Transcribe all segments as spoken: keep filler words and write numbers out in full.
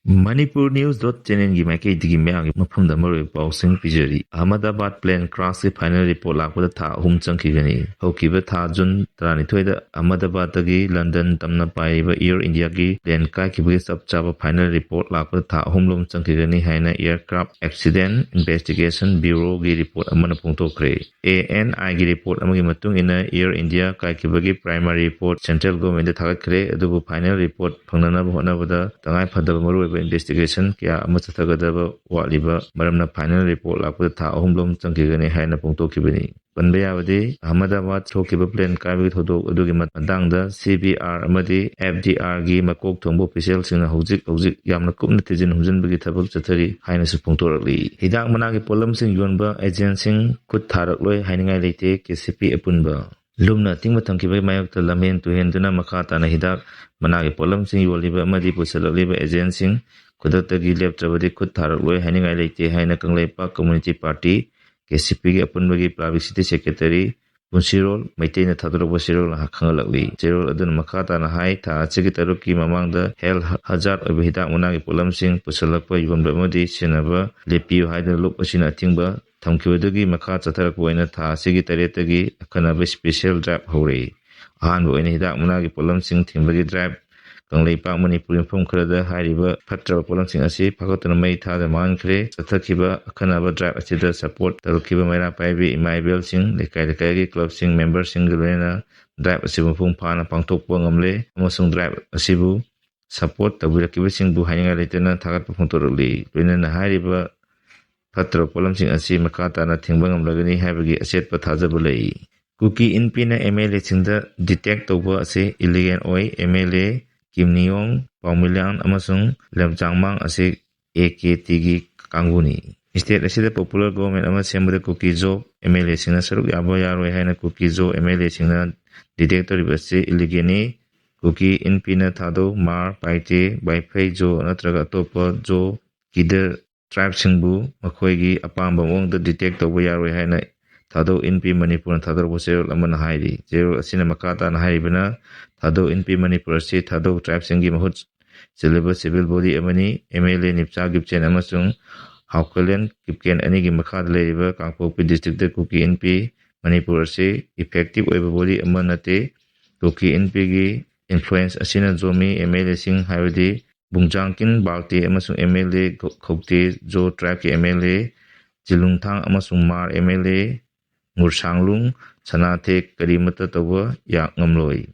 Manipur News dot channelꯒꯤ ꯃꯥꯏꯀꯩꯗꯒꯤ ꯃꯌꯥꯝꯒꯤ ꯃꯐꯝꯗ ꯃꯔꯨꯑꯣꯏꯕ ꯄꯥꯎꯁꯤꯡ ꯄꯤꯖꯔꯤ꯫ ꯑꯍꯃꯗꯥꯕꯥꯗ plane crashꯀꯤ final report ꯂꯥꯛꯄꯗ ꯊꯥ ꯑꯍꯨꯝ ꯆꯪꯈꯤꯒꯅꯤ꯫ ꯍꯧꯈꯤꯕ ꯊꯥ June ꯇꯔꯥꯅꯤꯊꯣꯏꯗ ꯑꯍꯃꯗꯥꯕꯥꯗꯇꯒꯤ ꯂꯟꯗꯟ ꯇꯝꯅ ꯄꯥꯏꯔꯤꯕ Air Indiaꯒꯤ plane ꯀꯥꯏꯈꯤꯕꯒꯤ ꯆꯞ ꯆꯥꯕ final report ꯂꯥꯛꯄꯗ ꯊꯥ ꯑꯍꯨꯝ ꯂꯣꯝ ꯆꯪꯈꯤꯒꯅꯤ ꯍꯥꯏꯅ Aircraft Accident Investigation Bureauꯒꯤ report ꯑꯃꯅ ꯐꯣꯡꯗꯣꯛꯈ꯭ꯔꯦ꯫ ANIꯒꯤ report ꯑꯃꯒꯤ ꯃꯇꯨꯡ ꯏꯟꯅ Air India ꯀꯥꯏꯈꯤꯕꯒꯤ primary report central governmentꯗ ꯊꯥꯒꯠꯈ꯭ꯔꯦ, ꯑꯗꯨꯕꯨ final report ꯐꯪꯅꯅꯕ ꯍꯣꯠꯅꯕꯗ ꯇꯉꯥꯏ ꯐꯗꯕ ꯃꯔꯨꯑꯣꯏꯕ investigation ꯀꯌꯥ ꯑꯃ ꯆꯠꯊꯒꯗꯕ ꯋꯥꯠꯂꯤꯕ ꯃꯔꯝꯅ final report ꯂꯥꯛꯄꯗ ꯊꯥ ꯑꯍꯨꯝ ꯂꯣꯝ ꯆꯪꯈꯤꯒꯅꯤ ꯍꯥꯏꯅ ꯐꯣꯡꯗꯣꯛꯈꯤꯕꯅꯤ꯫ ꯄꯟꯕ ꯌꯥꯕꯗꯤ, ꯑꯍꯃꯗꯥꯕꯥꯗ ꯊꯣꯛꯈꯤꯕ plane ꯀꯥꯏꯕꯒꯤ ꯊꯧꯗꯣꯛ ꯑꯗꯨꯒꯤ ꯃꯇꯥꯡꯗ CBR ꯑꯃꯗꯤ FDRꯒꯤ ꯃꯀꯣꯛ ꯊꯣꯡꯕ officialꯁꯤꯡꯅ ꯍꯧꯖꯤꯛ ꯍꯧꯖꯤꯛ ꯌꯥꯝꯅ ꯀꯨꯞꯅ ꯊꯤꯖꯤꯟ ꯍꯨꯝꯖꯤꯟꯕꯒꯤ ꯊꯕꯛ ꯆꯠꯊꯔꯤ ꯍꯥꯏꯅꯁꯨ ꯐꯣꯡꯗꯣꯔꯛꯂꯤ꯫ ꯍꯤꯗꯥꯛ ꯃꯅꯥꯒꯤ ꯄꯣꯠꯂꯝꯁꯤꯡ ꯌꯣꯟꯕ agentꯁꯤꯡ ꯈꯨꯠ ꯊꯥꯔꯛꯂꯣꯏ ꯍꯥꯏꯅꯤꯡꯉꯥꯏ ꯂꯩꯇꯦ, KCP ꯑꯄꯨꯟꯕ꯫ ꯂꯨꯝꯅ ꯑꯇꯤꯡꯕ ꯊꯝꯈꯤꯕꯒꯤ ꯃꯥꯌꯣꯛꯇ ꯂꯝꯍꯦꯟ ꯇꯨꯍꯦꯟꯗꯨꯅ ꯃꯈꯥ ꯇꯥꯅ ꯍꯤꯗꯥꯛ ꯃꯅꯥꯒꯤ ꯄꯣꯠꯂꯝꯁꯤꯡ ꯌꯣꯜꯂꯤꯕ ꯑꯃꯗꯤ ꯄꯨꯁꯜꯂꯛꯂꯤꯕ agentꯁꯤꯡ ꯈꯨꯗꯛꯇꯒꯤ ꯂꯦꯞꯇ꯭ꯔꯕꯗꯤ ꯈꯨꯠ ꯊꯥꯔꯛꯂꯣꯏ ꯍꯥꯏꯅꯤꯡꯉꯥꯏ ꯂꯩꯇꯦ ꯍꯥꯏꯅ ꯀꯪꯂꯩꯄꯥꯛ Community Party, KCPꯒꯤ ꯑꯄꯨꯟꯕꯒꯤ publicity secretary ꯄꯨꯟꯁꯤꯔꯣꯜ ꯃꯩꯇꯩꯅ ꯊꯥꯗꯣꯔꯛꯄ ꯆꯦꯔꯣꯜꯅ ꯈꯪꯍꯜꯂꯛꯂꯤ꯫ ꯆꯦꯔꯣꯜ ꯑꯗꯨꯅ ꯃꯈꯥ ꯇꯥꯅ ꯍꯥꯏ, ꯊꯥ ꯑꯁꯤꯒꯤ ꯇꯔꯨꯛꯀꯤ ꯃꯃꯥꯡꯗ health hazard ꯑꯣꯏꯕ ꯍꯤꯗꯥꯛ ꯃꯅꯥꯒꯤ ꯄꯣꯠꯂꯝꯁꯤꯡ ꯄꯨꯁꯜꯂꯛꯄ, ꯌꯣꯟꯕ ꯑꯃꯗꯤ ꯁꯤꯖꯤꯟꯅꯕ ꯂꯦꯞꯄꯤꯌꯨ ꯍꯥꯏꯗꯨꯅ ꯂꯨꯞ ꯑꯁꯤꯅ ꯑꯊꯤꯡꯕ ꯊꯝꯈꯤꯕꯗꯨꯒꯤ ꯃꯈꯥ ꯆꯠꯊꯔꯛꯄ ꯑꯣꯏꯅ ꯊꯥ ꯑꯁꯤꯒꯤ ꯇꯔꯦꯠꯇꯒꯤ ꯑꯈꯟꯅꯕ special drive ꯍꯧꯔꯛꯏ꯫ ꯑꯍꯥꯟꯕ ꯑꯣꯏꯅ ꯍꯤꯗꯥꯛ ꯃꯅꯥꯒꯤ ꯄꯣꯠꯂꯝꯁꯤꯡ ꯊꯤꯡꯕꯒꯤ drive ꯀꯪꯂꯩꯄꯥꯛ ꯃꯅꯤꯄꯨꯔ ꯃꯐꯝ ꯈꯔꯗ ꯍꯥꯏꯔꯤꯕ ꯐꯠꯇ꯭ꯔꯕ ꯄꯣꯠꯂꯝꯁꯤꯡ ꯑꯁꯤ ꯐꯥꯒꯠꯇꯨꯅ ꯃꯩ ꯊꯥꯗꯨꯅ ꯃꯥꯡꯍꯟꯈ꯭ꯔꯦ꯫ ꯆꯠꯊꯈꯤꯕ ꯑꯈꯟꯅꯕ drive ꯑꯁꯤꯗ support ꯇꯧꯔꯛꯈꯤꯕ ꯃꯩꯔꯥ ꯄꯥꯏꯕꯤ ꯏꯃꯥ ꯏꯕꯦꯜꯁꯤꯡ, ꯂꯩꯀꯥꯏ ꯂꯩꯀꯥꯏꯒꯤ clubꯁꯤꯡ memberꯁꯤꯡꯒ ꯂꯣꯏꯅꯅ drive ꯑꯁꯤ ꯃꯄꯨꯡ ꯐꯥꯅ ꯄꯥꯡꯊꯣꯛꯄ ꯉꯝꯂꯦ ꯑꯃꯁꯨꯡ drive ꯑꯁꯤꯕꯨ support ꯇꯧꯕꯤꯔꯛꯈꯤꯕꯁꯤꯡꯕꯨ ꯍꯥꯏꯅꯤꯡꯉꯥꯏ ꯂꯩꯇꯅ ꯊꯥꯒꯠꯄ ꯐꯣꯡꯗꯣꯔꯛꯂꯤ꯫ ꯂꯣꯏꯅꯅ ꯍꯥꯏꯔꯤꯕ ꯐꯠꯇ꯭ꯔꯕ ꯄꯣꯠꯂꯝꯁꯤꯡ ꯑꯁꯤ ꯃꯈꯥ ꯇꯥꯅ ꯊꯤꯡꯕ ꯉꯝꯂꯒꯅꯤ ꯍꯥꯏꯕꯒꯤ ꯑꯆꯦꯠꯄ ꯊꯥꯖꯕ ꯂꯩ꯫ ꯀꯨꯀꯤ ꯏꯟꯄꯤꯅ MLAꯁꯤꯡꯗ detect ꯇꯧꯕ ꯑꯁꯤ illegal ꯑꯣꯏ꯫ MLA ꯀꯤꯝꯅꯤꯌꯣꯡ, ꯄꯥꯎꯃꯤꯂꯥꯟ ꯑꯃꯁꯨꯡ ꯂꯝꯆꯥꯡꯃꯥꯡ ꯑꯁꯤ AKTꯒꯤ ꯀꯥꯡꯕꯨꯅꯤ꯫ State ꯑꯁꯤꯗ popular government ꯑꯃ ꯁꯦꯝꯕꯗ ꯀꯨꯀꯤ ꯖꯣ MLAꯁꯤꯡꯅ ꯁꯔꯨꯛ ꯌꯥꯕ ꯌꯥꯔꯣꯏ ꯍꯥꯏꯅ ꯀꯨꯀꯤ ꯖꯣ MLAꯁꯤꯡꯅ detect ꯇꯧꯔꯤꯕ ꯑꯁꯤ illegalꯅꯤ꯫ ꯀꯨꯀꯤ ꯏꯟꯄꯤꯅ ꯊꯥꯗꯧ, ꯃꯥꯔ, ꯄꯥꯏꯇꯦ, ꯕꯥꯏꯐꯩ ꯖꯣ ꯅꯠꯇ꯭ꯔꯒ ꯑꯇꯣꯞꯄ ꯖꯣ ꯀꯤꯗꯔ tribeꯁꯤꯡꯕꯨ ꯃꯈꯣꯏꯒꯤ ꯑꯄꯥꯝꯕ ꯃꯑꯣꯡꯗ detect ꯇꯧꯕ ꯌꯥꯔꯣꯏ ꯍꯥꯏꯅ ꯊꯥꯗꯧ ꯏꯟꯄꯤ ꯃꯅꯤꯄꯨꯔꯅ ꯊꯥꯗꯣꯔꯛꯄ ꯆꯦꯔꯣꯜ ꯑꯃꯅ ꯍꯥꯏꯔꯤ꯫ ꯆꯦꯔꯣꯜ ꯑꯁꯤꯅ ꯃꯈꯥ ꯇꯥꯅ ꯍꯥꯏꯔꯤꯕꯅ, ꯊꯥꯗꯧ ꯏꯟꯄꯤ ꯃꯅꯤꯄꯨꯔ ꯑꯁꯤ ꯊꯥꯗꯧ tribeꯁꯤꯡꯒꯤ ꯃꯍꯨꯠ ꯆꯤꯜꯂꯤꯕ civil body ꯑꯃꯅꯤ꯫ MLA ꯅꯤꯞꯆꯥ ꯒꯤꯞꯆꯦꯟ ꯑꯃꯁꯨꯡ ꯍꯥꯎꯀꯂꯦꯟ ꯀꯤꯞꯀꯦꯟ ꯑꯅꯤꯒꯤ ꯃꯈꯥꯗ ꯂꯩꯔꯤꯕ ꯀꯥꯡꯄꯣꯛꯄꯤ district ꯀꯨꯀꯤ ꯏꯟꯄꯤ ꯃꯅꯤꯄꯨꯔ ꯑꯁꯤ effective ꯑꯣꯏꯕ body ꯑꯃ ꯅꯠꯇꯦ꯫ ꯀꯨꯀꯤ ꯏꯟꯄꯤꯒꯤ influence ꯑꯁꯤꯅ ꯖꯣꯃꯤ MLAꯁꯤꯡ ꯍꯥꯏꯕꯗꯤ ꯕꯨꯡꯖꯥꯡꯀꯤꯟ ꯕꯥꯜꯇꯦ ꯑꯃꯁꯨꯡ MLA ꯈꯧꯇꯦ ꯖꯣ tribeꯀꯤ MLA ꯆꯤꯂꯨꯡꯊꯥꯡ ꯑꯃꯁꯨꯡ ꯃꯥꯔ MLA ꯉꯨꯔꯁꯥꯡꯂꯨꯡ ꯁꯅꯥꯊꯦꯛ ꯀꯔꯤꯃꯠꯇ ꯇꯧꯕ ꯌꯥ-, ꯉꯝꯂꯣꯏ꯫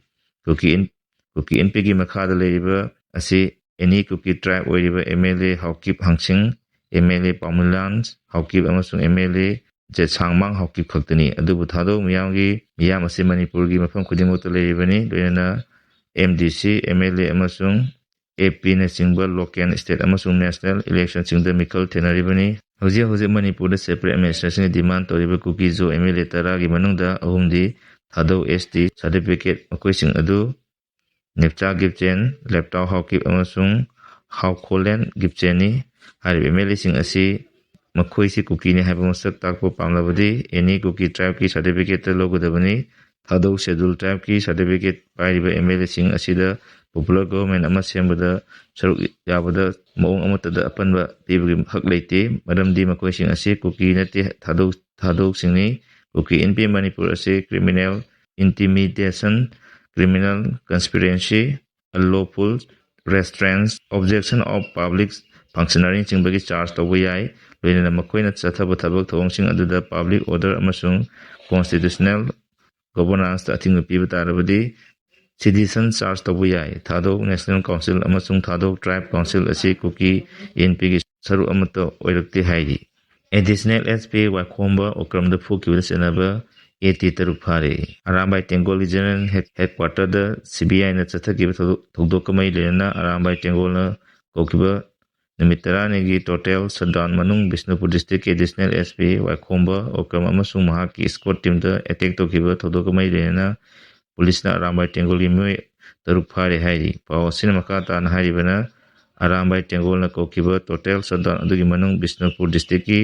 ꯀꯨꯀꯤ ꯏꯟ-, ꯀꯨꯀꯤ ꯏꯟꯄꯤꯒꯤ ꯃꯈꯥꯗ ꯂꯩꯔꯤꯕ ꯑꯁꯤ any ꯀꯨꯀꯤ tribe ꯑꯣꯏꯔꯤꯕ MLA ꯍꯥꯎꯀꯤꯞ ꯍꯥꯡꯁꯤꯡ, MLA ꯄꯥꯎꯃꯤꯂꯥꯟ ꯍꯥꯎꯀꯤꯞ ꯑꯃꯁꯨꯡ MLA ꯖꯦꯠꯁꯥꯡꯃꯥꯡ ꯍꯥꯎꯀꯤꯞ ꯈꯛꯇꯅꯤ꯫ ꯑꯗꯨꯕꯨ ꯊꯥꯗꯧ ꯃꯤꯌꯥꯝꯒꯤ ꯃꯤꯌꯥꯝ ꯑꯁꯤ ꯃꯅꯤꯄꯨꯔꯒꯤ ꯃꯐꯝ ꯈꯨꯗꯤꯡꯃꯛꯇ ꯂꯩꯔꯤꯕꯅꯤ, ꯂꯣꯏꯅꯅ MDC, MLA ꯑꯃꯁꯨꯡ APꯅꯆꯤꯡꯕ local, state ꯑꯃꯁꯨꯡ national electionꯁꯤꯡꯗ ꯃꯤꯈꯜ ꯊꯦꯡꯅꯔꯤꯕꯅꯤ꯫ ꯍꯧꯖꯤꯛ ꯍꯧꯖꯤꯛ ꯃꯅꯤꯄꯨꯔꯗ separate administrationꯒꯤ demand ꯇꯧꯔꯤꯕ ꯀꯨꯀꯤ ꯖꯣ MLA ꯇꯔꯥꯒꯤ ꯃꯅꯨꯡꯗ ꯑꯍꯨꯝꯗꯤ ꯊꯥꯗꯧ ST certificate, ꯃꯈꯣꯏꯁꯤꯡ ꯑꯗꯨ ꯅꯤꯞꯆꯥ ꯒꯤꯞꯆꯦꯟ, ꯂꯦꯞꯇꯥꯎ ꯍꯥꯎꯀꯤꯞ ꯑꯃꯁꯨꯡ ꯍꯥꯎꯈꯣꯂꯦꯟ ꯒꯤꯞꯆꯦꯟꯅꯤ꯫ ꯍꯥꯏꯔꯤꯕ MLAꯁꯤꯡ ꯑꯁꯤ ꯃꯈꯣꯏꯁꯤ ꯀꯨꯀꯤꯅꯤ ꯍꯥꯏꯕ ꯃꯁꯛ ꯇꯥꯛꯄ ꯄꯥꯝꯂꯕꯗꯤ any ꯀꯨꯀꯤ tribeꯀꯤ certificateꯇ ꯂꯧꯒꯗꯕꯅꯤ꯫ ꯊꯥꯗꯧ schedule tribeꯀꯤ certificate ꯄꯥꯏꯔꯤꯕ MLAꯁꯤꯡ ꯑꯁꯤꯗ popular government ꯑꯃ ꯁꯦꯝꯕꯗ ꯁꯔꯨꯛ ꯌꯥꯕꯗ ꯃꯑꯣꯡ ꯑꯃꯠꯇꯗ ꯑꯄꯟꯕ ꯄꯤꯕꯒꯤ ꯍꯛ ꯂꯩꯇꯦ, ꯃꯔꯝꯗꯤ ꯃꯈꯣꯏꯁꯤꯡ ꯑꯁꯤ ꯀꯨꯀꯤ ꯅꯠꯇꯦ, ꯊꯥꯗꯧ, ꯊꯥꯗꯧꯁꯤꯡꯅꯤ꯫ ꯀꯨꯀꯤ ꯏꯟꯄꯤ ꯃꯅꯤꯄꯨꯔ ꯑꯁꯤ criminal intimidation, criminal conspiracy, unlawful restraint, obstruction of public functionaryꯅꯆꯤꯡꯕꯒꯤ charge ꯇꯧꯕ ꯌꯥꯏ꯫ ꯂꯣꯏꯅꯅ ꯃꯈꯣꯏꯅ ꯆꯠꯊꯕ ꯊꯕꯛ ꯊꯧꯑꯣꯡꯁꯤꯡ ꯑꯗꯨꯗ public order ꯑꯃꯁꯨꯡ constitutional governanceꯇ ꯑꯊꯤꯡꯕ ꯄꯤꯕ ꯇꯥꯔꯕꯗꯤ citizen charge ꯇꯧꯕ ꯌꯥꯏ꯫ ꯊꯥꯗꯧ National Council ꯑꯃꯁꯨꯡ ꯊꯥꯗꯧ Tribe Council ꯑꯁꯤ ꯀꯨꯀꯤ ꯏꯟꯄꯤꯒꯤ ꯁꯔꯨꯛ ꯑꯃꯠꯇ ꯑꯣꯏꯔꯛꯇꯦ ꯍꯥꯏꯔꯤ꯫ Additional SP ꯋꯥꯏꯈꯣꯝꯕ ꯑꯣꯀ꯭ꯔꯝꯗ ꯐꯨꯈꯤꯕꯗ ꯆꯦꯟꯅꯕ AT ꯇꯔꯨꯛ ꯐꯥꯔꯦ꯫ ꯑꯔꯥꯝꯕꯥꯏ ꯇꯦꯡꯒꯣꯜꯒꯤ General Head-, Headquarterꯗ CBIꯅ ꯆꯠꯊꯈꯤꯕ ꯊꯧꯗꯣꯛ, ꯊꯧꯗꯣꯛꯀ ꯃꯔꯤ ꯂꯩꯅꯅ ꯑꯔꯥꯝꯕꯥꯏ ꯇꯦꯡꯒꯣꯜꯅ ꯀꯧꯈꯤꯕ ꯅꯨꯃꯤꯠ ꯇꯔꯥꯅꯤꯒꯤ total shutdown ꯃꯅꯨꯡ ꯕꯤꯁꯅꯨꯄꯨꯔ districtꯀꯤ Additional SP ꯋꯥꯏꯈꯣꯝꯕ ꯑꯣꯀ꯭ꯔꯝ ꯑꯃꯁꯨꯡ ꯃꯍꯥꯛꯀꯤ escort teamꯗ attack ꯇꯧꯈꯤꯕ ꯊꯧꯗꯣꯛꯀ ꯃꯔꯤ ꯂꯩꯅꯅ ꯄꯨꯂꯤꯁꯅ ꯑꯔꯥꯝꯕꯥꯏ ꯇꯦꯡꯒꯣꯜꯒꯤ ꯃꯤꯑꯣꯏ ꯇꯔꯨꯛ ꯐꯥꯔꯦ ꯍꯥꯏꯔꯤ꯫ ꯄꯥꯎ ꯑꯁꯤꯅ ꯃꯈꯥ ꯇꯥꯅ ꯍꯥꯏꯔꯤꯕꯅ, ꯑꯔꯥꯝꯕꯥꯏ ꯇꯦꯡꯒꯣꯜꯅ ꯀꯧꯈꯤꯕ total shutdown ꯑꯗꯨꯒꯤ ꯃꯅꯨꯡ ꯕꯤꯁꯅꯨꯄꯨꯔ districtꯀꯤ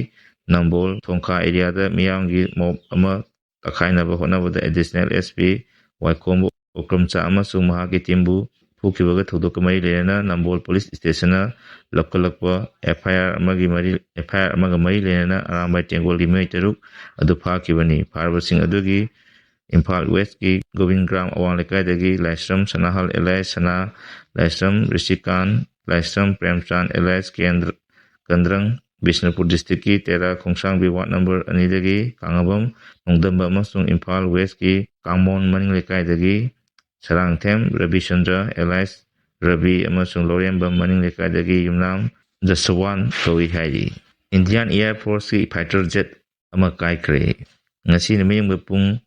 ꯅꯝꯕꯣꯜ ꯊꯣꯡꯈꯥ areaꯗ ꯃꯤꯌꯥꯝꯒꯤ mob ꯑꯃ ꯇꯛꯈꯥꯏꯅꯕ ꯍꯣꯠꯅꯕꯗ Additional SP ꯋꯥꯏꯈꯣꯝꯕ ꯑꯣꯀ꯭ꯔꯝꯆꯥ ꯑꯃꯁꯨꯡ ꯃꯍꯥꯛꯀꯤ teamꯕꯨ ꯊꯣꯛꯈꯤꯕꯒ ꯊꯧꯗꯣꯛꯀ ꯃꯔꯤ ꯂꯩꯅꯅ ꯅꯝꯕꯣꯜ ꯄꯨꯂꯤꯁ ꯁ꯭ꯇꯦꯁꯟꯅ ꯂꯧꯈꯠꯂꯛꯄ ꯑꯦꯐ ꯑꯥꯏ ꯑꯥꯔ ꯑꯃꯒꯤ ꯃꯔꯤ, ꯑꯦꯐ ꯑꯥꯏ ꯑꯥꯔ ꯑꯃꯒ ꯃꯔꯤ ꯂꯩꯅꯅ ꯑꯔꯥꯝꯕꯥꯏ ꯇꯦꯡꯒꯣꯜꯒꯤ ꯃꯤꯑꯣꯏ ꯇꯔꯨꯛ ꯑꯗꯨ ꯐꯥꯈꯤꯕꯅꯤ꯫ ꯐꯥꯔꯕꯁꯤꯡ ꯑꯗꯨꯒꯤ ꯏꯝꯐꯥꯜ ꯋꯦꯁꯀꯤ ꯒꯣꯕꯤꯟ ꯒ꯭ꯔꯥꯝ ꯑꯋꯥꯡ ꯂꯩꯀꯥꯏꯗꯒꯤ ꯂꯥꯏꯁ꯭ꯔꯝ ꯁꯅꯥꯍꯜ ꯑꯦꯂꯥꯏꯁ ꯁꯅꯥ, ꯂꯥꯏꯁ꯭ꯔꯝ ꯔꯤꯁꯤꯀꯥꯟ, ꯂꯥꯏꯁ꯭ꯔꯝ ꯄ꯭ꯔꯦꯝꯆꯥꯟ ꯑꯦꯂꯥꯏꯁ ꯀꯦꯟꯗ꯭ꯔ, ꯀꯟꯗ꯭ꯔꯪ, ꯕꯤꯁꯅꯨꯄꯨꯔ ꯗꯤꯁꯇ꯭ꯔꯤꯛꯀꯤ ꯇꯦꯔꯥ ꯈꯣꯡꯁꯥꯡꯕꯤ ꯋꯥꯔꯗ ꯅꯝꯕꯔ ꯑꯅꯤꯗꯒꯤ ꯀꯥꯡꯉꯕꯝ ꯅꯣꯡꯗꯝꯕ ꯑꯃꯁꯨꯡ ꯏꯝꯐꯥꯜ ꯋꯦꯁꯀꯤ ꯀꯥꯡꯃꯣꯟ ꯃꯅꯤꯡ ꯂꯩꯀꯥꯏꯗꯒꯤ ꯁꯔꯥꯡꯊꯦꯝ ꯔꯕꯤꯆꯟꯗ꯭ꯔ ꯑꯦꯂꯥꯏꯁ ꯔꯕꯤ ꯑꯃꯁꯨꯡ ꯂꯧꯔꯦꯝꯕꯝ ꯃꯅꯤꯡ ꯂꯩꯀꯥꯏꯗꯒꯤ ꯌꯨꯝꯅꯥꯝ ꯖꯁꯋꯥꯟ ꯀꯧꯏ ꯍꯥꯏꯔꯤ꯫ ꯏꯟꯗꯤꯌꯥꯟ ꯑꯦꯌꯔ ꯐꯣꯔꯁꯀꯤ ꯐꯥꯏꯇꯔ ꯖꯦꯠ ꯑꯃ ꯀꯥꯏꯈ꯭ꯔꯦ꯫ ꯉꯁꯤ ꯅꯨꯃꯤꯠ ꯌꯨꯡꯕ ꯄꯨꯡ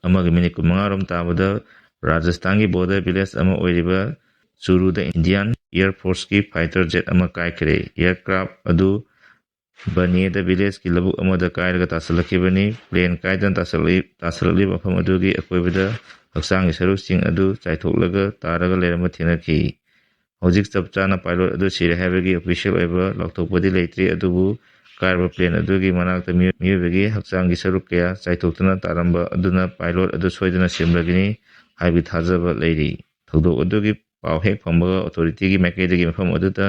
ꯑꯃꯒ ꯃꯤꯅꯤꯠ ꯀꯨꯟꯃꯉꯥ ꯔꯣꯝ ꯇꯥꯕꯗ ꯔꯥꯖꯁꯊꯥꯟꯒꯤ ꯕꯣꯔꯗꯔ ꯚꯤꯂꯦꯖ ꯑꯃ ꯑꯣꯏꯔꯤꯕ ꯆꯨꯔꯨꯗ ꯏꯟꯗꯤꯌꯥꯟ ꯑꯦꯌꯔ ꯐꯣꯔꯁꯀꯤ ꯐꯥꯏꯇꯔ ꯖꯦꯠ ꯑꯃ ꯀꯥꯏꯈ꯭ꯔꯦ꯫ ꯑꯦꯌꯔꯀ꯭ꯔꯥꯐ ꯑꯗꯨ ꯕꯅꯦꯗ ꯚꯤꯂꯦꯖꯀꯤ ꯂꯧꯕꯨꯛ ꯑꯃꯗ ꯀꯥꯏꯔꯒ ꯇꯥꯁꯤꯜꯂꯛꯈꯤꯕꯅꯤ꯫ ꯄ꯭ꯂꯦꯟ ꯀꯥꯏꯗꯅ ꯇꯥꯁꯤꯜꯂꯛꯂꯤ-, ꯇꯥꯁꯤꯜꯂꯛꯂꯤꯕ ꯃꯐꯝ ꯑꯗꯨꯒꯤ ꯑꯀꯣꯏꯕꯗ ꯍꯛꯆꯥꯡꯒꯤ ꯁꯔꯨꯛꯁꯤꯡ ꯑꯗꯨ ꯆꯥꯏꯊꯣꯛꯂꯒ ꯇꯥꯔꯒ ꯂꯩꯔꯝꯕ ꯊꯦꯡꯅꯈꯤ꯫ ꯍꯧꯖꯤꯛ ꯆꯞ ꯆꯥꯅ ꯄꯥꯏꯂꯣꯠ ꯑꯗꯨ ꯁꯤꯔꯦ ꯍꯥꯏꯕꯒꯤ ꯑꯣꯐꯤꯁꯤꯌꯦꯜ ꯑꯣꯏꯕ ꯂꯥꯎꯊꯣꯛꯄꯗꯤ ꯂꯩꯇ꯭ꯔꯤ, ꯑꯗꯨꯕꯨ ꯀꯥꯏꯔꯕ ꯄ꯭ꯂꯦꯟ ꯑꯗꯨꯒꯤ ꯃꯅꯥꯛꯇ ꯃꯤꯑꯣ-, ꯃꯤꯑꯣꯏꯕꯒꯤ ꯍꯛꯆꯥꯡꯒꯤ ꯁꯔꯨꯛ ꯀꯌꯥ ꯆꯥꯏꯊꯣꯛꯇꯨꯅ ꯇꯥꯔꯝꯕ ꯑꯗꯨꯅ ꯄꯥꯏꯂꯣꯠ ꯑꯗꯨ ꯁꯣꯏꯗꯅ ꯁꯤꯔꯝꯂꯒꯅꯤ ꯍꯥꯏꯕꯒꯤ ꯊꯥꯖꯕ ꯂꯩꯔꯤ꯫ ꯊꯧꯗꯣꯛ ꯑꯗꯨꯒꯤ ꯄꯥꯎ ꯍꯦꯛ ꯐꯪꯕꯒ ꯑꯣꯊꯣꯔꯤꯇꯤꯒꯤ ꯃꯥꯏꯀꯩꯗꯒꯤ ꯃꯐꯝ ꯑꯗꯨꯗ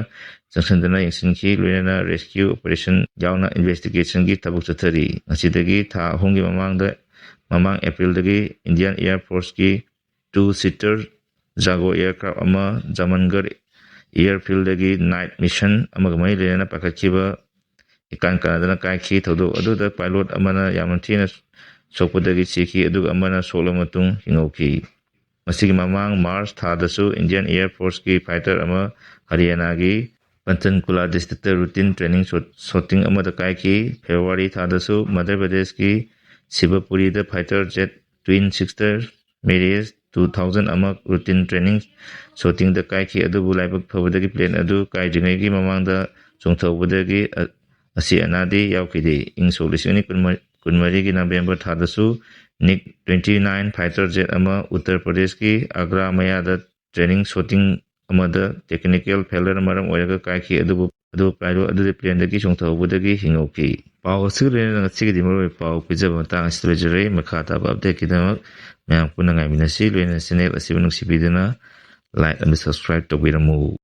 ꯆꯪꯁꯤꯟꯗꯨꯅ ꯌꯦꯡꯁꯤꯟꯈꯤ, ꯂꯣꯏꯅꯅ ꯔꯦꯁꯀ꯭ꯌꯨ ꯑꯣꯄꯔꯦꯁꯟ ꯌꯥꯎꯅ ꯏꯟꯚꯦꯁꯇꯤꯒꯦꯁꯟꯒꯤ ꯊꯕꯛ ꯆꯠꯊꯔꯤ꯫ ꯃꯁꯤꯗꯒꯤ ꯊꯥ ꯑꯍꯨꯝꯒꯤ ꯃꯃꯥꯡꯗ, ꯃꯃꯥꯡ ꯑꯦꯄ꯭ꯔꯤꯜꯗꯒꯤ ꯏꯟꯗꯤꯌꯥꯟ ꯑꯦꯌꯔ ꯐꯣꯔꯁꯀꯤ ꯇꯨ ꯁꯤꯇꯔ ꯖꯥꯒꯣ ꯑꯦꯌꯔꯀ꯭ꯔꯥꯐ ꯑꯃ ꯖꯃꯟꯒꯔ ꯑꯦꯌꯔꯐꯤꯜꯗꯒꯤ ꯅꯥꯏꯠ ꯃꯤꯁꯟ ꯑꯃꯒ ꯃꯔꯤ ꯂꯩꯅꯅ ꯄꯥꯏꯈꯠꯈꯤꯕ ꯏꯀꯥꯟ ꯀꯥꯟꯅꯗꯅ ꯀꯥꯏꯈꯤ꯫ ꯊꯧꯗꯣꯛ ꯑꯗꯨꯗ ꯄꯥꯏꯂꯣꯠ ꯑꯃꯅ ꯌꯥꯝꯅ ꯊꯤꯅ ꯁꯣꯛꯄꯗꯒꯤ ꯁꯤꯈꯤ, ꯑꯗꯨꯒ ꯑꯃꯅ ꯁꯣꯛꯂꯕ ꯃꯇꯨꯡ ꯍꯤꯡꯍꯧꯈꯤ꯫ ꯃꯁꯤꯒꯤ ꯃꯃꯥꯡ ꯃꯥꯔꯆ ꯊꯥꯗꯁꯨ ꯏꯟꯗꯤꯌꯥꯟ ꯑꯦꯌꯔ ꯐꯣꯔꯁꯀꯤ ꯐꯥꯏꯇꯔ ꯑꯃ ꯍꯔꯤꯌꯥꯅꯥꯒꯤ ꯄꯟꯆꯟꯀꯨꯂꯥ ꯗꯤꯁꯇ꯭ꯔꯤꯛꯇ ꯔꯨꯇꯤꯟ ꯇ꯭ꯔꯦꯅꯤꯡ ꯁꯣ-, ꯁꯣꯇꯤꯡ ꯑꯃꯗ ꯀꯥꯏꯈꯤ꯫ ꯐꯦꯕ꯭ꯔꯨꯋꯥꯔꯤ ꯊꯥꯗꯁꯨ ꯃꯙ꯭ꯌ ꯄ꯭ꯔꯗꯦꯁꯀꯤ ꯁꯤꯕꯄꯨꯔꯤꯗ fighter jet twin seater Mirage two thousand ꯑꯃ ꯔꯨꯇꯤꯟ ꯇ꯭ꯔꯦꯅꯤꯡ ꯁꯣꯇꯤꯡꯗ ꯀꯥꯏꯈꯤ, ꯑꯗꯨꯕꯨ ꯂꯥꯏꯕꯛ ꯐꯕꯗꯒꯤ ꯄ꯭ꯂꯦꯟ ꯑꯗꯨ ꯀꯥꯏꯗ꯭ꯔꯤꯉꯩꯒꯤ ꯃꯃꯥꯡꯗ ꯆꯣꯡꯊꯍꯧꯕꯗꯒꯤ ꯑ-, ꯑꯁꯤ ꯑꯅꯥꯗꯤ ꯌꯥꯎꯈꯤꯗꯦ꯫ ꯏꯪ ꯁꯣꯛ ꯂꯤꯁꯤꯡ ꯑꯅꯤ ꯀꯨꯟꯃꯔꯤꯒꯤ ꯅꯕꯦꯝꯕꯔ ꯊꯥꯗꯁꯨ ꯅꯤꯛ ꯇ꯭ꯋꯦꯟꯇꯤ ꯅꯥꯏꯟ ꯐꯥꯏꯇꯔ ꯖꯦꯠ ꯑꯃ ꯎꯠꯇꯔ ꯄ꯭ꯔꯗꯦꯁꯀꯤ ꯑꯒ꯭ꯔꯥ ꯃꯌꯥꯗ ꯇ꯭ꯔꯦꯅꯤꯡ ꯁꯣꯇꯤꯡ ꯑꯃꯗ ꯇꯦꯛꯅꯤꯀꯦꯜ ꯐꯦꯂꯔ ꯃꯔꯝ ꯑꯣꯏꯔꯒ ꯀꯥꯏꯈꯤ, ꯑꯗꯨꯕꯨ, ꯑꯗꯨꯕꯨ ꯄꯥꯏꯂꯣꯠ ꯑꯗꯨꯗꯤ ꯄ꯭ꯂꯦꯟꯗꯒꯤ ꯆꯣꯡꯊꯍꯧꯕꯗꯒꯤ ꯍꯤꯡꯍꯧꯈꯤ꯫ ꯄꯥꯎ ꯑꯁꯤꯒ ꯂꯣꯏꯅꯅ ꯉꯁꯤꯒꯤꯗꯤ ꯃꯔꯨꯑꯣꯏꯕ ꯄꯥꯎ ꯄꯤꯖꯕ ꯃꯇꯥꯡ ꯑꯁꯤꯗ ꯂꯣꯏꯖꯔꯦ꯫ ꯃꯈꯥ ꯇꯥꯕ ꯑꯞꯗꯦꯠꯀꯤꯗꯃꯛ ꯃꯌꯥꯝ ꯄꯨꯟꯅ ꯉꯥꯏꯃꯤꯟꯅꯁꯤ꯫ ꯂꯣꯏꯅꯅ ꯆꯦꯅꯦꯜ ꯑꯁꯤꯕꯨ ꯅꯨꯡꯁꯤꯕꯤꯗꯨꯅ like ꯑꯃꯗꯤ subscribe ꯇꯧꯕꯤꯔꯝꯃꯨ꯫